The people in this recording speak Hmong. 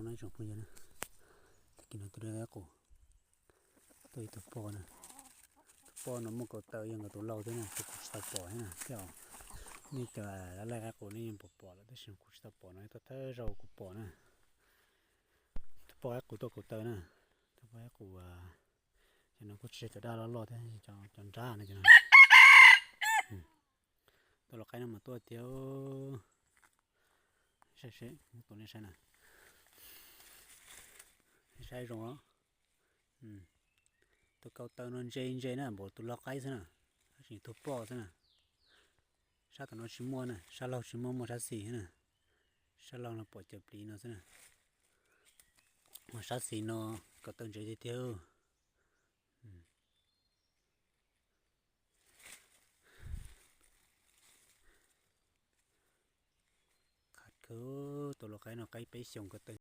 No tsoom phooj ywg na, tag kis no tuaj de qaib qus, tuaj ib tug poj na. Tus poj no muaj kaum tawm yog nkawd tus lau thiab na, tab sis kuv tsis tau pom thiab na. Thiab nej cov laij qaib qus nej yeej pom pom lawm tab sis kuv tsis tau pom no, tuaj thawj zaug kuv pom na. Tus poj qaib qus tuaj kaum tawm na. Tus poj qaib qus, cov no kuj tsis yog cov daj loj loj thiab, cov nrab no cov no. Tus lau qaib no mas tuaj tiag. Saib seb, muab tus nej saib na. Saib zoo os. Tus kaum tawm no ntse ntse na, npaum tus lau qaib xwb na, tab sis tus poj xwb na. Sab tom no tsis muaj na, sab laug tsis muaj, muaj sab xis xwb na. Sab laug no pom cov pliv no xwb na. Mas sab xis no kaum tawm ntse tiag tiag. Qab kawg, tus lau qaib no qaib peb xyoos kaum tawm.